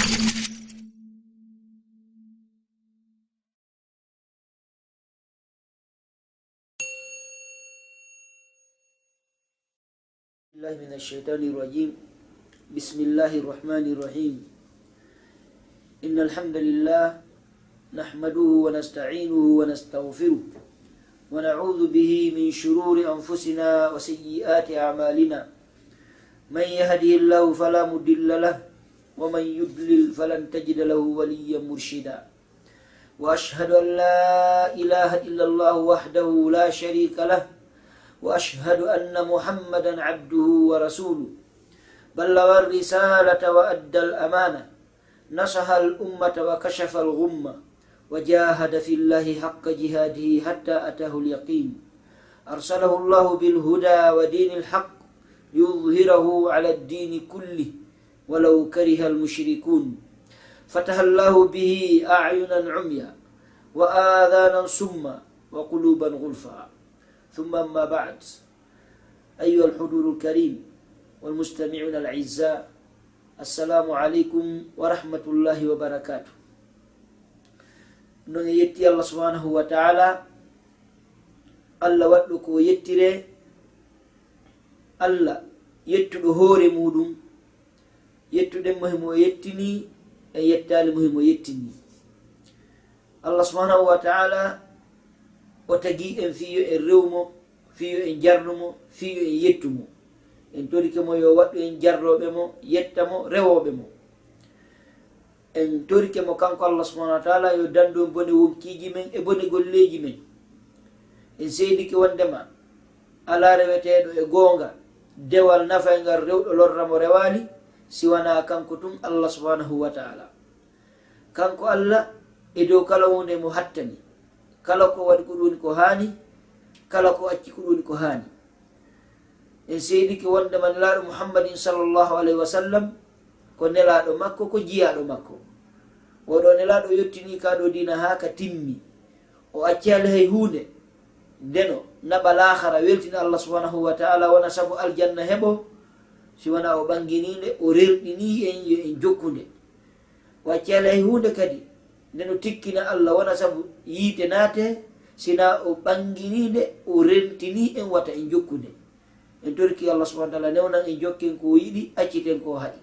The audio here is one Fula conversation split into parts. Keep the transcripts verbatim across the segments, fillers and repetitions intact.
بالله من الشيطان الرجيم. بسم الله الرحمن الرحيم. إن الحمد لله نحمده ونستعينه ونستغفره ونعوذ به من شرور أنفسنا وسيئات أعمالنا. من يهده الله فلا مضل له ومن يضلل فلن تجد له وليا مرشدا. وأشهد أن لا إله إلا الله وحده لا شريك له، وأشهد أن محمدا عبده ورسوله، بلغ الرسالة وأدى الأمانة، نصح الأمة وكشف الغمة، وجاهد في الله حق جهاده حتى أتاه اليقين. أرسله الله بالهدى ودين الحق ليظهره على الدين كله ولو كره المشركون. فتح الله به أعينا عميا وآذانا صما وقلوبا غلفا. ثم أما بعد، أيها الحضور الكريم والمستمعون الأعزاء، السلام عليكم ورحمة الله وبركاته. No en yetti Allah subhanahu wa ta'ala, Allah waɗɗo ko yettiree, Allah yettuɗo hoore muuɗum, yettuɗen mo himo yettinii, en yettaali mo himo yettinii. Allah subhanahu wa ta'ala o tagii en fii yo en rewu mo, fii yo en jarnu mo, fii yo en yettu mo. En torike mo yo waɗɗu en jarnooɓe mo, yetta mo, rewooɓe mo. En torike mo kanko Allah subhanahu wa ta'ala yo dandu en bone wonkiiji men e bone golleeji men. En seedike wondema alaa reweteeɗo e goonga, dewal nafayngal rewɗo lorra mo rewaali, si wanaa kanko tun Allah subhanahu wa ta'ala. Kanko Allah e dow kala huunde mo hattani, kala ko waɗi ko ɗun woni ko haani, kala ko acci ko ɗun woni ko haani. En seedike wondema Nelaaɗo Muhammadin sallallahu alayhi wa sallam ko nelaaɗo makko, ko jiyaaɗo makko. Oo ɗoo Nelaaɗo yottinii kaa ɗoo diina haa ka timmi. O accaali hay huunde, ndeno naɓa laakhara, weltina Allah subhanahu wa ta'ala, wona sabu aljanna heɓo, si wanaa o ɓanginii nde, o rerɗinii en yo en jokku nde. O accaali hay huunde kadi, ndeno tikkina Allah, wona sabu yiite naate, si wanaa o ɓanginii nde, o rentinii en wata en jokku nde. En torki Allah subhanahu wa ta'ala newnan en, jokken ko o yiɗi, acciten ko o haɗi.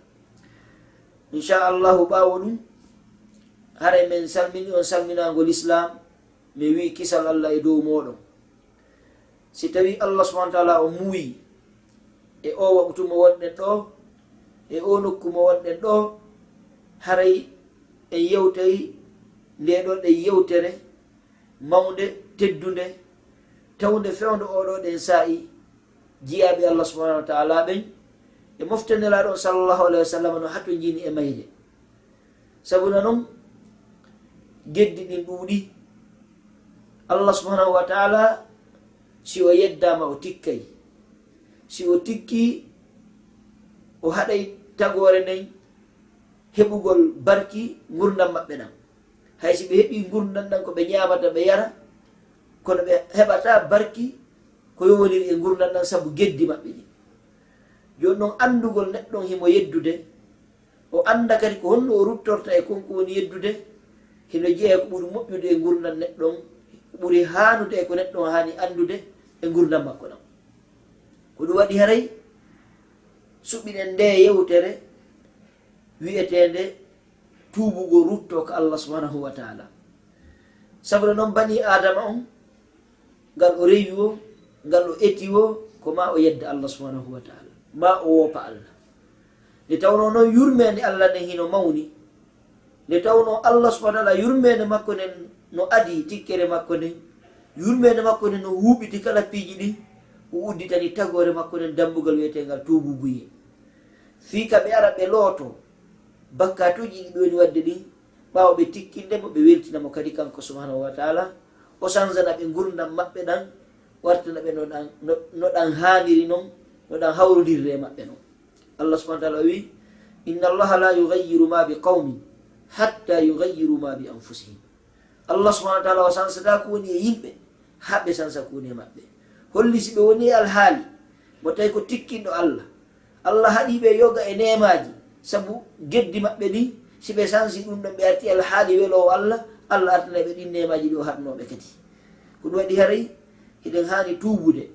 Insha Allahu, ɓaawo ɗun, haray men salmini on salminaango lislaam, mi wi'i kisal Allah e dow mooɗon. Si tawii Allah subhanahu wa ta'ala o muuyi e oo waqtu mo wonɗen ɗoo, e oo nokku mo wonɗen ɗoo, haray en yewtay ndee ɗoo ɗen yewtere mawnde, teddunde, tawnde fewndo oo ɗoo ɗen saa'i, jiyaaɓe Allah subhanahu wa ta'ala ɓen e mofte Nelaaɗo on sallallahu alayhi wa sallam no hatonjini e mayre. Sabuna non, geddi ɗin ɗuuɗi. Allah subhanahu wa ta'ala, si o yeddaama, o tikkay. Si o tikkii, o haɗay tagoore nden heɓugol barki ngurndan maɓɓe ɗan. Hay si ɓe heɓii ngurndan ɗan ko ɓe ñaamata, ɓe yara, kono ɓe heɓataa barki ko yowondiri e ngurndan ɗan sabu geddi maɓɓe ɗin. Jooni non, anndugol neɗɗo on himo yeddude, o annda kadi ko honno o ruttorta e kon ko woni yeddude, hino jeyaa ko ɓuri moƴƴude e ngurndan neɗɗo on, ko ɓuri haanude e ko neɗɗo on haani anndude e ngurndan makko ɗan. Ko ɗun waɗi haray suɓiɗen ndee yewtere wi'eteende tuubugol ruttoo ka Allah subhanahu wa ta'ala. Sabuna non, banii Aadama on, ngal o rewi woo, ngal o eti woo, ko maa o yedda Allah subhanahu wa ta'ala, maa o woopa Allah. Nde tawnoo non yurmeende Allah nden hino mawni, nde tawnoo Allah subhanahu wa ta'ala yurmeende makko nden no adii tikkere makko nden, yurmeende makko nden no huuɓiti kala piiji ɗin, o udditani tagoore makko nden dambugal wi'eteengal tuubuguyee. Fii ka ɓe ara ɓe lootoo bakkaatuuji ɗi ɓe woni waɗude ɗin, ɓaawo ɓe tikkinde mo, ɓe weltina mo kadi kanko subhanahu wa ta'ala, o sanjana ɓe ngurndan maɓɓe ɗan, wartana ɓe no ɗan, no, no ɗan haaniri non, no ɗan hawrondirri e maɓɓe non. Allah subhanahu wa ta'ala o wi'i, "Inna Allaha la yughayyiru ma bi qawmin hatta yughayyiru ma bi anfusihim." Allah subhanahu wa ta'ala o sanjataa ko woni e yimɓe haa ɓe sanja ko woni e maɓɓe. Holli si ɓe woni e alhaali mo tawi ko tikkinɗo Allah, Allah haɗii ɓe yoga e neemaaji sabu geddi maɓɓe ɗin, Si ɓe sansi ɗum ɗon, ɓe arti alhaali weloowo Allah, Allah artana ɓe ɗin neemaaji ɗi o haɗnoo ɓe kadi. Ko ɗum waɗi haray hiɗen haani tuubude,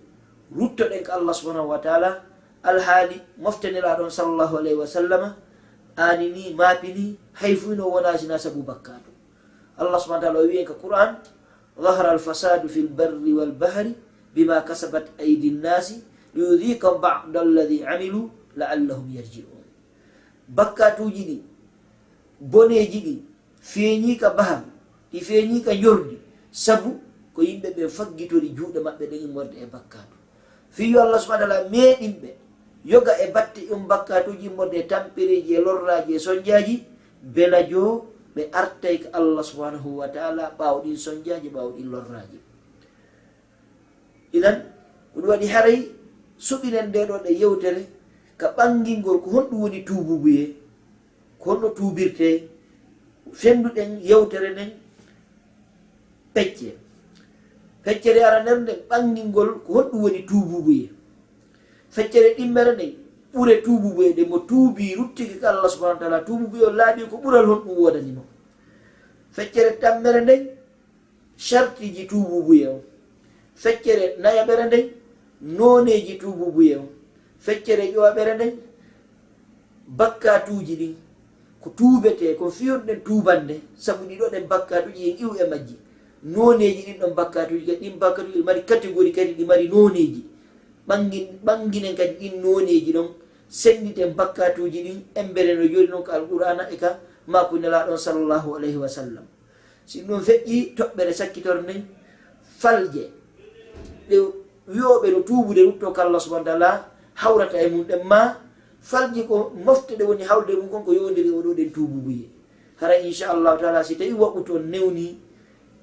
ruttoɗen ka Allah subhanahu wa taala, alhaali mofte Nelaaɗo on sallallahu alayhi wa sallama, aani ni, maapi ni, hay fuu no wonaa sinaa sabu bakkaatu. Allah subhanahu wa taala o wi'i en ka Qur'an, "Zahara al-fasadu fil barri wal bahri bima kasabat aydin nasi liyudhiqahum ba'da alladhi amilu la'allahum yarji'un." Bakkaatuuji ɗi, boneeji ɗi, feeñii ka bahar, ɗi feeñii ka njordi, sabu ko yimɓe ɓen faggitori juuɗe maɓɓe ɗen immorde e bakkaatu. Fii yo Allah subhanahu wa taala meeɗin ɓe yoga e batte on bakkaatuuji immorde e tampereeji e lorraaji e sonjaaji, belajo ɓe artay ka Allah subhanahu wa taala ɓaawo ɗin sonjaaji, ɓaawo ɗin lorraaji. Idan, ko ɗum waɗi haray suɓinen ndee ɗoo ɗe yewtere ka ɓangingol ko honɗum woni tuububuyee, ko honno tuubirtee, fennduɗen yewtere nden pecce. Feccere aranere nden ɓangingol ko honɗum woni tuububuyee. Feccere ɗimmere nden ɓure tuububuyee, nde mo tuubii ruttike ka Allah subhanahu wa taala, tuububuyee on laaɓii ko ɓural honɗum woodani mo. Feccere tammere nden shartiiji tuububuyee on. Feccere nayaɓere nden nooneeji tuububuyee on. Feccere ƴowaɓere nden bakkaatuuji ɗin ko tuubetee kon, fii yo ɗen tuubande, sabu ɗi ɗoo ɗen bakkaatuuji en iwu e majji. Nooneeji ɗin ɗon bakkaatuuji kadi, ɗin bakkaatuuji ɗi mari catégorie kadi, ɗi mari nooneeji. Ɓangin-, ɓanginen kadi ɗin nooneeji ɗon, sennditen bakkaatuuji ɗin, embere no jooɗi non ka Alqur'aana e ka maaku Nelaaɗo on sallallahu alayhi wa sallam. Si ɗum feƴƴii, toɓɓere sakkitorde nden, falje ɗe wi'ooɓe no tuubude ruttoo ka Allah subhanahu wa taala hawrata e mum ɗen, maa falje ko mofte ɗe woni hawrude e mum kon ko yowondiri e oo ɗoo ɗen tuububuyee. Haray, insha Allahu taala, si tawii waqtu on newnii,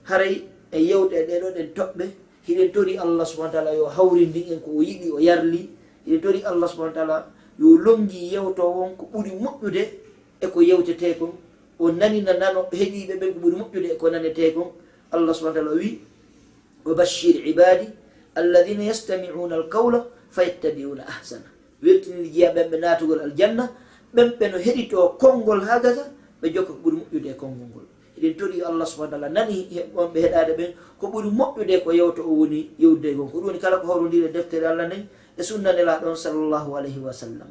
haray en yewta e ɗee ɗoo ɗen toɓɓe. Hiɗen torii Allah subhanahu wa taala yo hawrindin en ko o yiɗi, o yarli. Hiɗen torii Allah subhanahu wa taala yo lonngi yewtoowo on ko ɓuri moƴƴude e ko yewtetee kon, o nanina nano heɗiiɓe ɓen ko ɓuri moƴƴude e ko nanetee kon. Allah subhanahu wa taala o wi'i, "Wa bashshir ibadi alladhina yastami'una al-qawla fayattabi'una ahsana." Weltinir jiyaaɓe ɓen ɓe naatugol aljanna, ɓen ɓe no heɗitoo konngol haa gasa, ɓe jokka ko ɓuri moƴƴude e konngol ngol. Hiɗen torii Allah subhanahu wa taala nani he-, wonɓe heɗaade ɓen ko ɓuri moƴƴude ko yewto o woni yewtude kon. Ko ɗum woni kala ko hawrondiri e deftere Allah nden e sunna Nelaaɗo on sallallahu alayhi wa sallam.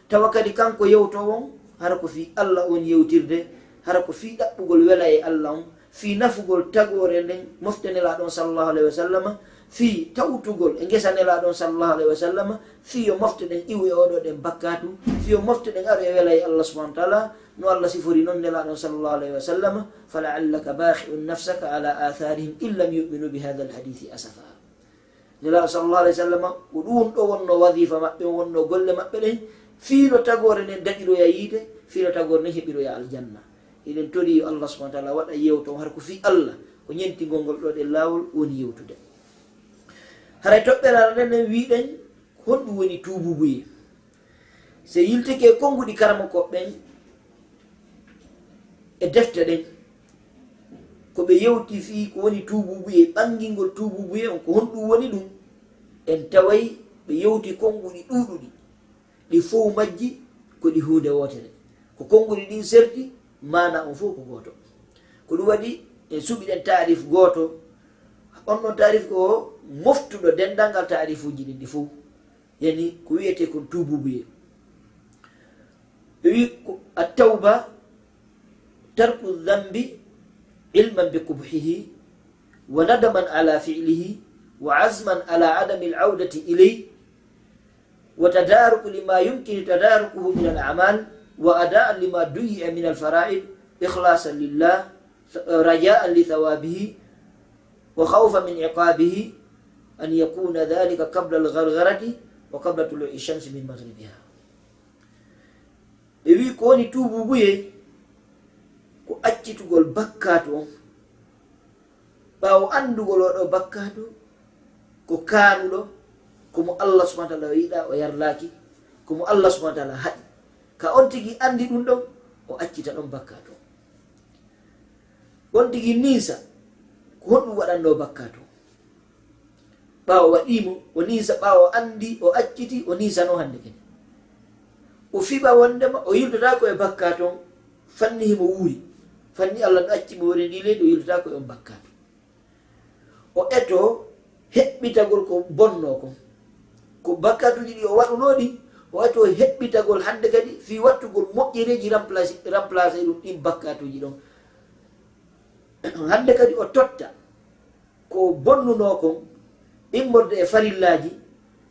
Tawa kadi kanko yewtoowo on, hara ko fii Allah on yewtirde, hara ko fii ɗaɓɓugol wela e Allah on, fii nafugol tagoore nden mofte Nelaaɗo on sallallahu alayhi wa sallama, fii tawtugol e ngesa Nelaaɗo on sallallahu alayhi wa sallama, fii yo mofte ɗen iwu e oo ɗoo ɗen bakkaatu, fii yo mofte ɗen aru e wela e Allah subhanahu wa taala, no Allah sifori non Nelaaɗo on sallallahu alayhi wa sallama, "Fala'allaka bakhi'un nafsaka ala atharihim in lam yu'minu bi hadha al-hadithi asafa." Nelaaɗo sallallahu alayhi wa sallam, ko ɗum ɗoo wonnoo wazifa maɓɓe, wonnoo golle maɓɓe ɗen, fii no tagoore nden daɗiroya yiite, fii no tagoore nden heɓiroya aljanna. Hiɗen torii yo Allah subhanahu wa taala waɗa yewto on, har ko fii Allah, ko ñentingol ngol ɗoo ɗen laawol woni yewtude. Haray toɓɓere aranere nden wi'uɗen, ko honɗum woni tuububuyee? Si yiltike e konnguɗi karamokooɓe ɓen e defte ɗen, ko ɓe yewti fii ko woni tuububuyee, ɓangingol tuububuyee on, ko honɗum woni ɗum? En taway ɓe yewti konnguɗi ɗuuɗuɗi, ɗi fow majji ko ɗi huunde wootere. Ko konnguɗi ɗin serti, maana on fow ko gooto. Ko ɗum waɗi en suɓiɗen taarif gooto. On ɗon taarif ko moftuɗo denndaangal taarifuuji ɗin ɗi fow. Yani ko wi'etee kon tuububuyee. Ɓe wi'i ko at-tawba tarku dhanbi ilman bi qubhihi wa nadaman ala fi'lihi wa azman ala adami al-awdati ilayhi wa tadaruku lima yumkinu tadarukuhu min al-a'mal wa ada'an lima duyyi'a min al-fara'id ikhlasan lillah raja'an li thawabihi wa khawfan min iqabihi an yakuna dhalika qabla al-ghargharati wa qabla tulu'i ash-shamsi min maghribiha. Ɓe wi'i ko woni tuububuyee, ko accitugol bakkaatu on, ɓaawo anndugol oo ɗoo bakkaatu ko kaanuɗo, ko mo Allah subhanahu wa taala o yiɗaa, o yarlaaki, ko mo Allah subhanahu wa taala haɗi. Ka on tigi anndi ɗum ɗon, o accita ɗon bakkaatu on. On tigi ninsa, ko honɗum waɗannoo bakkaatu on? Ɓaawo waɗii mo, o ninsa, ɓaawo anndi, o acciti, o ninsanoo hannde kadi. O fiɓa wonndema o yiltotaako e bakkaatu on, Fanni himo wuuri. Fanni Allah no acci mo hoore ndii leydi, o yiltataa ko e on bakkaatu. O etoo heɓɓitagol ko bonnoo kon. Ko bakkaatuuji ɗi o waɗunoo ɗin, o etoo heɓɓitagol hannde kadi fii wattugol moƴƴereeji remplace, remplace ɗum ɗin bakkaatuuji ɗon. Hannde kadi o totta ko bonnunoo kon immorde e farillaaji,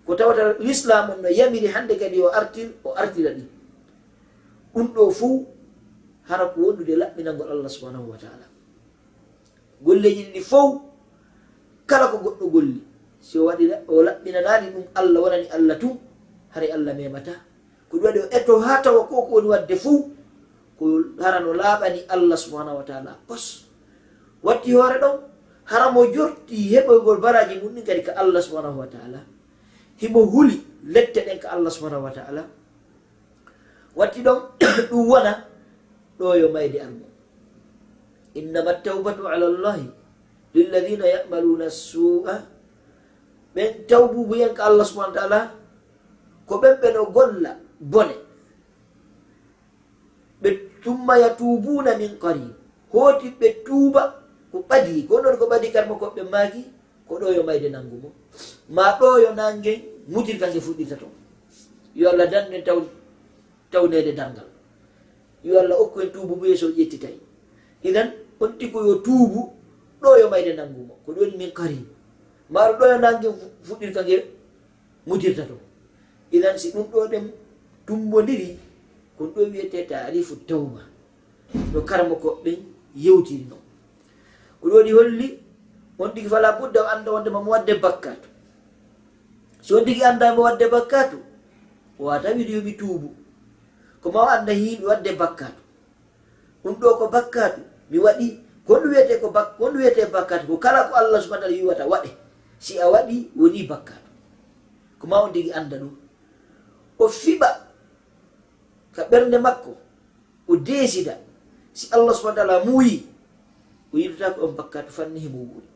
ko tawata Lislaam on no yamiri hannde kadi o artir, o artira ɗin. Ɗum ɗoo fow hara ko wondude laɓɓinangol Allah subhanahu wa ta'ala. Golleeji ɗiɗi fow, kala ko goɗɗo golli, si o waɗi, o laɓɓinanaani ɗum Allah, wonani Allah tun, haray Allah memataa. Ko ɗum waɗi o etoo haa tawa ko ko woni waɗde fow, ko hara no laaɓani Allah subhanahu wa ta'ala pos. Watti hoore ɗon, hara mo jorti heɓoygol baraaji mun ɗin kadi ka Allah subhanahu wa ta'ala. Himo huli lette ɗen ka Allah subhanahu wa ta'ala. Watti ɗon ɗum wona ɗo yo mayde armo. Innama tawbatu ala Allahi lilladhina ya'maluna su'a. Ɓen tawbubuyen ka Allah subhanahu wa ta'ala, ko ɓen ɓe no golla bone. Ɓe, thumma yatubuna min qarib. Hooti ɓe tuuba ko ɓadii. Ko non ko ɓadii kadi mo ko ɓe maaki, ko ɗo yo mayde nanngu mo. Ma ɗo yo nanngen mutirka nge fuɗɗirta ton. Yo Allah dandu en taw-, tawneede darngal. Yo Allah okku en tuubu buye so ƴettitay. Idan, on tigi ko yo tuubu ɗo yo mayde nanngu mo. Ko ɗum woni min qarib. Ma ɗo yo nanngen fu-, fuɗɗirka nge mutirta ton. Idan, si ɗum ɗo ɗen tumbondiri, ko ɗum ɗo wiyetee taarifu tawba. No karamoko ɓen yewtiri non. Ko ɗum waɗi holli, on tigi fala budda o annda wonde mo waɗde bakkaatu. Si on tigi annda mo waɗde bakkaatu, o wata wiide yo mi tuubu. Ko ma o annda himɓe waɗde bakkaatu. Ɗum ɗo ko bakkaatu. Mi waɗi, ko ɗum wiyetee ko bak-, ko ɗum wiyetee bakkaatu. Ko kala ko Allah subhanahu wa ta'ala wi'ata waɗe. Si a waɗi, woni bakkaatu. Ko ma on tigi annda ɗum. O fiɓa ka ɓernde makko. O deesida, si Allah subhanahu wa ta'ala muuyi, o yiltataa ko on bakkaatu fanni himo wuuri.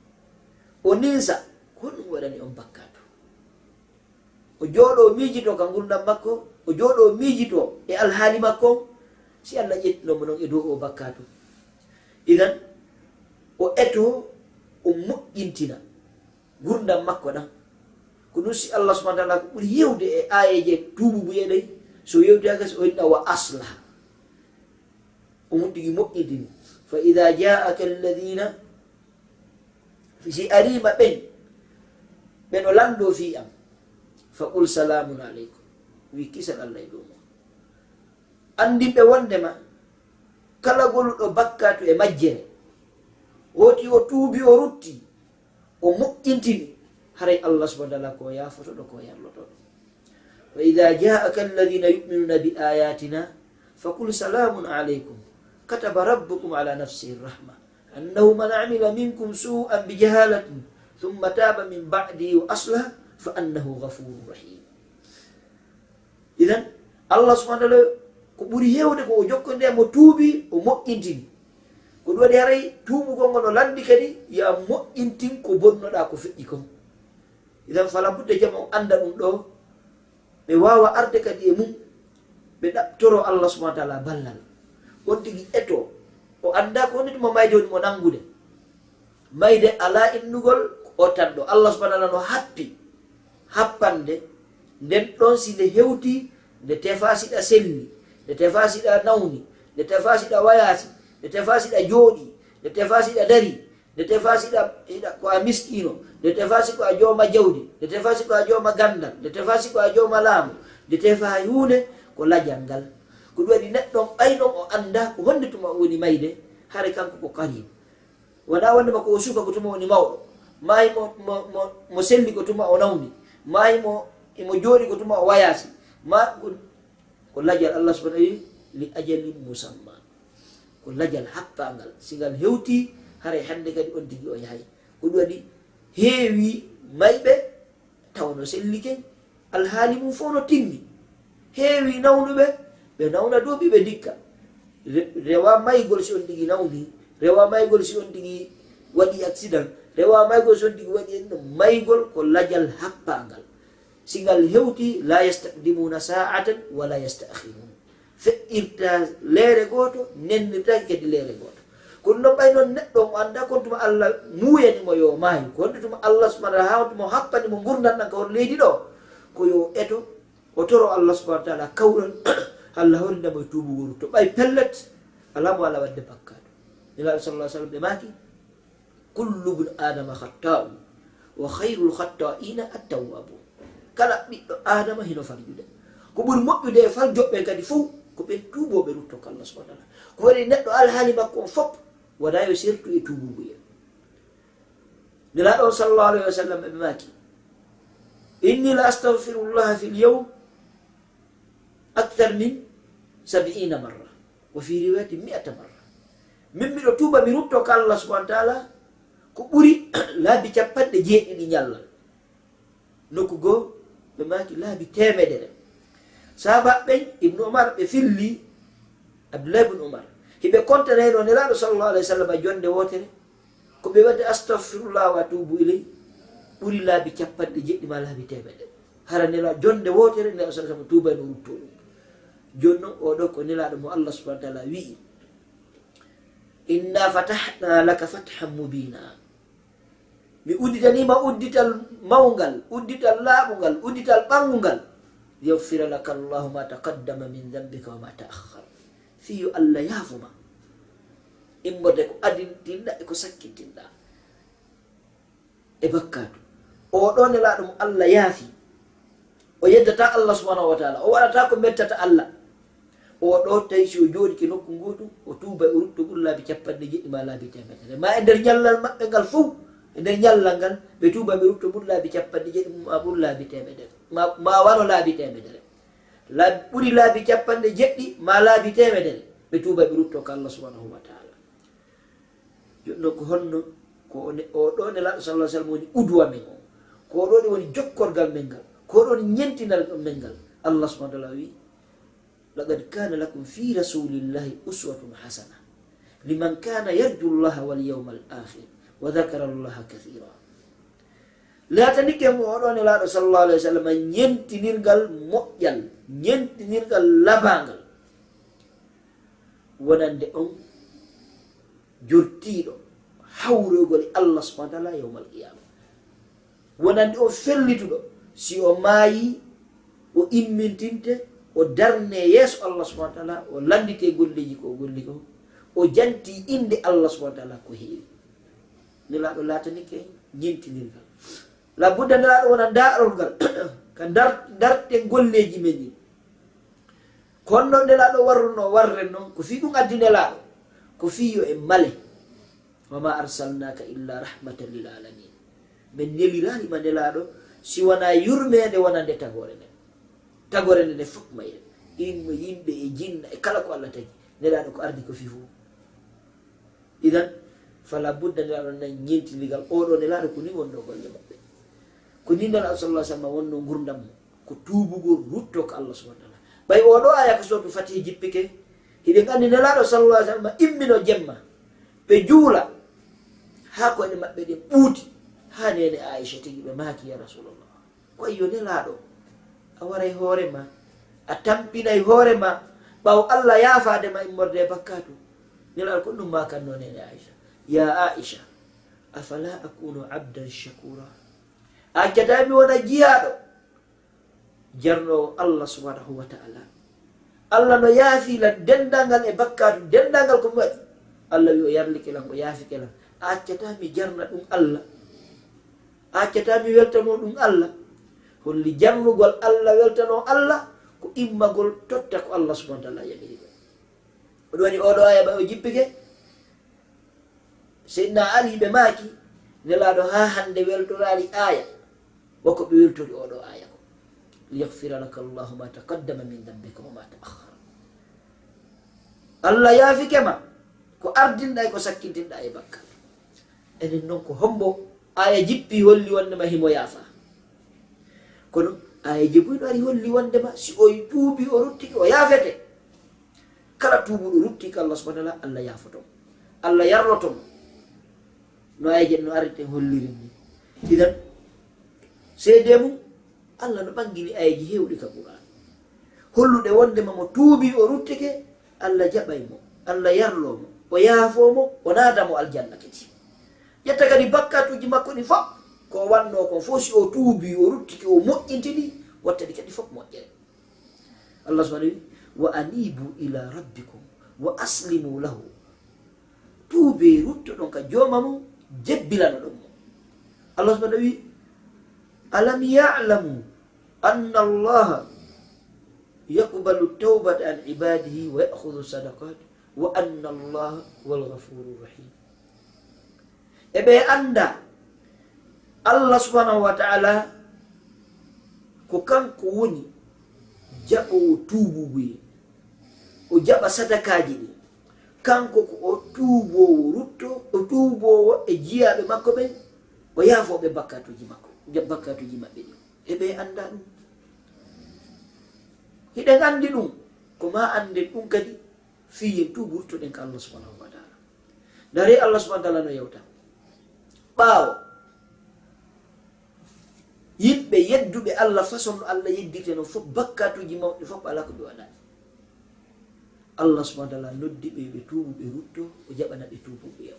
O ninsa, ko honɗum waɗani on bakkaatu? O jooɗoo miijitoo ka ngurndan makko, o jooɗoo miijitoo e alhaali makko on, si Allah ƴettino mo non e dow o bakkaatu. Idan, o etoo, o moƴƴintina ngurndan makko ɗan. Ko ɗum si Allah subhanahu wa ta'ala ko ɓuri hewde e aayeeje tuubu buye ɗen, so yewti haka si o inna wa aslaha. O muttigi moƴƴintini. Fa idha ja'aka alladhina, si arima ɓen, ɓe no lanndoo fii am. Fa qul salamun alaykum. Wi kisal Allah e dow mon. Anndin ɓe wondema kala goluɗo bakkaatu e majjere, hooti o tuubi, o rutti, o moƴƴintini, haray Allah subhanahu wa ta'ala ko yaafotoɗo, ko yarlotoɗo. Wa idha ja'aka alladhina yu'minuna bi ayatina, faqul salamun alaykum, kataba rabbukum ala nafsihi rahma, annahu man amila minkum su'an bi jahalatin, thumma taba min ba'dihi wa aslaha, fa annahu ghafurur rahim. Idan, Allah subhanahu wa ta'ala ko ɓuri hewde ko o jokkonde mo tuubi, o moƴƴintini. Ko ɗum waɗi haray tuubugol ngol no lanndi kadi, ya moƴƴintin ko bonnoɗaa ko feƴƴi kon. Idan, fala budda jama o annda ɗum ɗo, ɓe waawa arde kadi e mum, ɓe ɗaɓtoro Allah subhanahu wa ta'ala ballal. On tigi eto, o annda ko woni tuma mayde woni mo nanngude. Mayde alaa innugol o tan ɗo. Allah subhanahu wa ta'ala no happi happande nden ɗon si nde hewti, nde tefa siɗa selli, nde tefa siɗa nawni, nde tefa siɗa wayasi, nde tefa siɗa jooɗi, nde tefa siɗa dari, nde tefa siɗa, siɗa ko a miskiino, nde tefa si ko a jooma jawdi, nde tefa si ko a jooma ganndal, nde tefa si ko a jooma laamu, nde tefa hay huunde ko lajal ngal. Ko ɗum waɗi neɗɗo on ɓay non o annda ko honde tuma o woni mayde, hare kanko ko qariib. Wonaa wonde makko o suka ko tuma woni mawɗo, maayi mo, mo, mo, mo selli ko tuma o nawni, maayi mo, imo jooɗi ko tuma o wayaasi, ma ko, ko lajal Allah subhanahu wa ta'ala li ajalin musamma. Ko lajal happangal, si ngal hewti, haray hannde kadi on tigi o yahay. Ko ɗum waɗi heewi mayɓe, taw no sellike, alhaali mum fof no timmi. Heewi nawnuɓe, ɓe nawna duuɓi, ɓe ndikka. Re-, rewa maygol si on tigi nawni, rewa maygol si on tigi waɗi accident, rewa maygol si on tigi waɗi en ɗum. Maygol ko lajal happangal. Si ngal hewti, la yastaqdimuna sa'atan wa la yasta'khirun. Feƴƴirta leere gooto, nennirtaake kadi leere gooto. Kono noon ɓay noon neɗɗo mo annda kon tuma Allah muuyani mo yo maayu. Ko honde tuma Allah subhanahu wa ta'ala haa tuma happani mo ngurndan ɗan ka hor leydi ɗo. Ko yo eto, o toro Allah subhanahu wa ta'ala kawral, Allah horina mo e tuubugol to ɓay pellet, alaa mo alaa waɗde bakkaatu. Nelaaɗo sallallahu alaihi wasallam ɓe maaki, "Kullu bni Adama khatta'u, wa khairul khatta'ina at-tawwabun." Kala ɓiɗɗo Adama hino farjude. Ko ɓuri moƴƴude e farjoɓe kadi fow, ko ɓen tuubooɓe rutto ko Allah subhanahu wa ta'ala. Ko waɗi neɗɗo alhaali makko on fow, wona yo sertu e tuubuguyel. Nelaaɗo on sallallahu alaihi wasallam ɓe maaki, "Inni la astaghfirullaha fil yawm akthar min sab'ina marra, wa fi riwayatin mi'ata marra." Min miɗo tuuba mi rutto ka Allah subhanahu wa ta'ala ko ɓuri laabi capanɗe jeeɗiɗi ñallal. Nokku goo, ɓe maaki laabi teemedere. Sahaaba ɓen, Ibnu Umar, ɓe filli Abdullah ibn Umar. Hiɓe kontanayno Nelaaɗo sallallahu alaihi wasallam jonde wootere. Ko ɓe waɗde astaghfirullah wa atubu ilay ɓuri laabi capanɗe jeeɗiɗi ma laabi teemedere. Hara Nelaaɗo jonde wootere, Nelaaɗo sallallahu alaihi wasallam tuubayno rutto ɗum. Jooni non, oo ɗoo ko Nelaaɗo mo Allah subhanahu wa ta'ala wi'i, "Inna fatahna laka fathan mubina." Mi udditanii ma uddital mawngal, uddital laaɓungal, uddital ɓanngungal. "Liyaghfira laka Allahu ma taqaddama min dhanbika wa ma ta'akhkhar." Fii yo Allah yaafo ma immorde ko adintinɗa e ko sakkintinɗa e bakkaatu. Oo ɗoo Nelaaɗo mo Allah yaafi, o yeddata Allah subhanahu wa ta'ala, o waɗata ko mettata Allah. Oo ɗoo tawi si o jooɗike nokku ngootu, o tuuba, o rutto ɓuri laabi capanɗe jeeɗiɗi ma laabi teemedere. Ma e nder ñallal maɓɓe ngal fow, e nder ñallal ngal, ɓe tuuba, ɓe rutto ɓuri laabi capanɗe jeeɗiɗi ma ɓuri laabi teemedere. Ma, ma wano laabi teemedere. Laabi, ɓuri laabi capanɗe jeeɗiɗi ma laabi teemedere. Ɓe tuuba, ɓe rutto ka Allah subhanahu wa ta'ala. Jooni non ko honno, ko o ne-, oo ɗoo Nelaaɗo sallallahu alaihi wasallam woni udwa men o. Ko oo ɗoo ɗi woni jokkorgal men ngal. Ko oo ɗoo woni ñentinal men ngal. Allah subhanahu wa ta'ala wi'i, "Laqad kana lakum fi rasulillahi uswatun hasana liman kana yarju Allaha wal yawmal akhir wa dhakara Allaha kathira." Laatanike mo oo ɗoo Nelaaɗo sallallahu alaihi wasallam ñentinirgal moƴƴal, ñentinirgal labangal. Wonande on jortiiɗo hawroygol e Allah subhanahu wa ta'ala yawmal qiyama. Wonande on fellituɗo, si o maayi, o immintinte, o darne yeeso Allah subhanahu wa ta'ala, o lanndite golleeji ko o golli ko, o janti innde Allah subhanahu wa ta'ala ko heewi. Nelaaɗo laatanike ñentinirgal. Labudda Nelaaɗo wona ndaarorgal, ka ndar-, ndarten golleeji men ɗin. Kono noon Nelaaɗo warruno warren noon, ko fii ɗum addi Nelaaɗo, ko fii yo en male. "Wa ma arsalnaka illa rahmatan lil alamin." Men neliraali ma Nelaaɗo, si wonaa yurmeende wonande tagoore nden. Tagoore nden e fof mayre. Inno yimɓe e jinna e kala ko Allah tagi. Nelaaɗo ko ardi ko fii fof. Idan, fala budda Nelaaɗo nan ñeentinigal, oo ɗoo Nelaaɗo ko ni wonno golle maɓɓe. Ko ni Nelaaɗo sallallahu alaihi wasallam wonno ngurdam mo. Ko tuubugol rutto ko Allah subhanahu wa ta'ala. Ɓay oo ɗoo aya ko sootu Fatihi jippike, hiɗen anndi Nelaaɗo sallallahu alaihi wasallam immino jemma, ɓe juula, haa koyɗe maɓɓe ɗen ɓuuti, haa neene Aisha tigi ɓe maaki, "Ya Rasulallah, ko ayyo Nelaaɗo, a waray hoore ma, a tampinay hoore ma, ɓaawo Allah yaafaade ma immorde e bakkaatu." Nelaaɗo ko ɗum maakanno neene Aisha, "Ya Aisha, afala akunu abdan shakura?" A accataa mi wona jiyaaɗo jarnoowo Allah subhanahu wa ta'ala. Allah no yaafi lan denndaangal e bakkaatu, denndaangal ko mi waɗi. Allah wi o yarlike lan, o yaafike lan. A accataa mi jarna ɗum Allah? A accataa mi weltanoo ɗum Allah? Holli jarnugol Allah, weltanoo Allah, ko immagol totta ko Allah subhanahu wa ta'ala yamiri ɗum. Ko ɗum woni oo ɗoo aya ɓay o jippike. Seydina Ali ɓe maaki, Nelaaɗo haa hannde weltoraali aya, wa ko ɓe weltori oo ɗoo aya ko, "Liyaghfira laka Allahu ma taqaddama min dhanbika wa ma ta'akhkhar." Allah yaafike ma ko ardinɗa e ko sakkintinɗa e bakkaatu. Enen non ko hombo aya jippi holli wonde ma himo yaafa? Kono aya jebuyɗo ari holli wonde ma si o tuubi, o ruttike, o yaafete. Kala tuubuɗo rutti ka Allah subhanahu wa ta'ala, Allah yaafoto mo. Allah yarloto mo. No ayeje no arreten hollirin ni. Idan, seede mum, Allah no ɓangini ayeji heewɗi ka Qur'an. holluɗe wondema mo tuubi, o ruttike, Allah jaɓay mo, Allah yarlo mo, o yaafo mo, o naada mo aljanna kadi. Ƴetta kadi bakkatuuji makko ɗi fof, ko o wanno kon fof, si o tuubi, o ruttike, o moƴƴintini, watta ɗi kadi fof moƴƴere. Allah subhanahu wi: "Wa anibu ila rabbikum wa aslimu lahu." Tuubee, ruttoɗon ka jooma mon, jebbilanoɗon mo. Allah subhanahu wi: "Alam ya'lamu anna Allaha yaqbalu tawbata an ibadihi wa ya'khudhu sadaqat wa anna Allaha huwal ghafurur rahim." E ɓe annda Allah subhanahu wa ta'ala ko kanko woni jaɓoowo tuububuye, o jaɓa sadakaaji ɗin. Kanko ko o tuuboowo rutto, o tuuboowo e jiyaaɓe makko ɓen, o yaafoo ɓe bakkatuuji makko, ja-, bakkatuuji maɓɓe ɗin. E ɓe annda ɗum. Hiɗen anndi ɗum, ko ma annden ɗum kadi, fii yen tuubu, ruttoɗen ka Allah subhanahu wa ta'ala. Ndare Allah subhanahu wa ta'ala no yewta. Ɓaawo, yimɓe yedduɓe Allah façon no Allah yeddirte non fof, bakkatuuji mawɗi fof, alaa ko ɓe waɗaani. Allah subhanahu wa ta'ala noddi ɓe, ɓe tuubu, ɓe rutto, o jaɓana ɓe tuubu ɓe.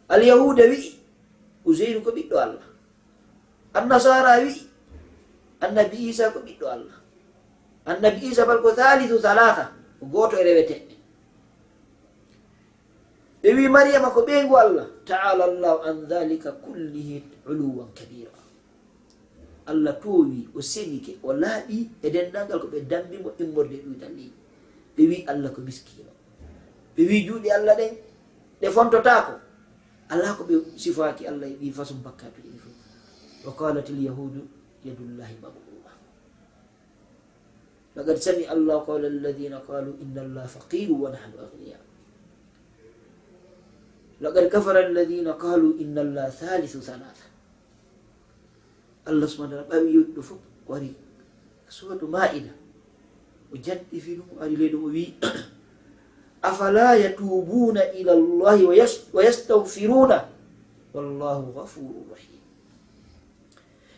Alyahuuda wi'i, Uzeyru ko ɓiɗɗo Allah. Annasaara wi'i, Annabi Iisa ko ɓiɗɗo Allah. Annabi Iisa bal ko thalithu thalatha, ko gooto e reweteeɓe. Ɓe wi'i Mariyama ko ɓeyngu Allah. Ta'ala Allahu an dhalika kullihi uluwan kabira. Allah toowi, o senike, o laaɓi e denndaangal ko ɓe dambi mo immorde e ɗuytal leydi. Ɓe wi'i Allah ko miskiino. Ɓe wi'i juuɗe Allah ɗen, ɗe fontotaako. Alaa ko ɓe sifaaki Allah e ɗi façon bakkatuuji ɗi fof. Wa qalatil yahudu yadullahi maghlula. Laqad sami'a Allahu qawla alladhina qalu inna Allaha faqirun wa nahnu aghniya. Laqad kafara alladhina qalu inna Allaha thalithu thalatha. Allah subhanahu wa ta'ala ɓawi yewtude fof, o ari Suratu Maa'ida, o janti fii ɗum, o ari ley ɗum, o wi'i, "Afala yatubuna ila Allahi wa yas-, wa yastaghfiruna, wallahu ghafurur rahim."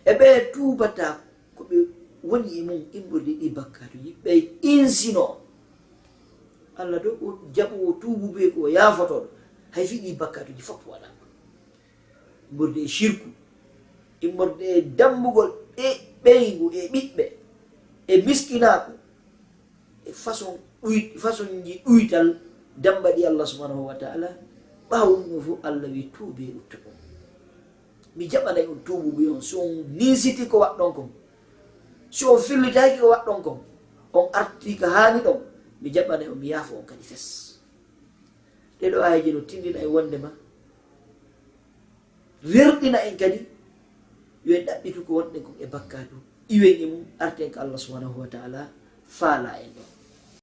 E ɓe tuubata ko ɓe woni e mum immorde ɗi bakkatuuji, ɓe insino. Allah ɗo ko jaɓoowo tuubu, ɓe ko yaafotooɗo, hay fii ɗi bakkatuuji fof waɗa. Immorde e shirku, immorde e dambugol ɓe-, ɓeyngu e ɓiɓɓe, e miskinaaku, e façon ɗuy-, façonji ɗuytal damba ɗi Allah subhanahu wa ta'ala. Ɓaawo ɗum ɗo fof, Allah wi, "Tuubee, ruttoɗon. Mi jaɓanay on tuubu on, si on niisiti ko waɗɗon kon. Si on fillitaaki ko waɗɗon kon, on artii ka haani ɗon, mi jaɓanay on, mi yaafo on kadi fes." Ɗee ɗoo aayeeje no tindina e wondema werɗina en kadi, yo en ɗaɓɓitu ko wonɗen kon e bakkaatu, iwen e mum, arten ka Allah subhanahu wa ta'ala, faalaa en ɗon.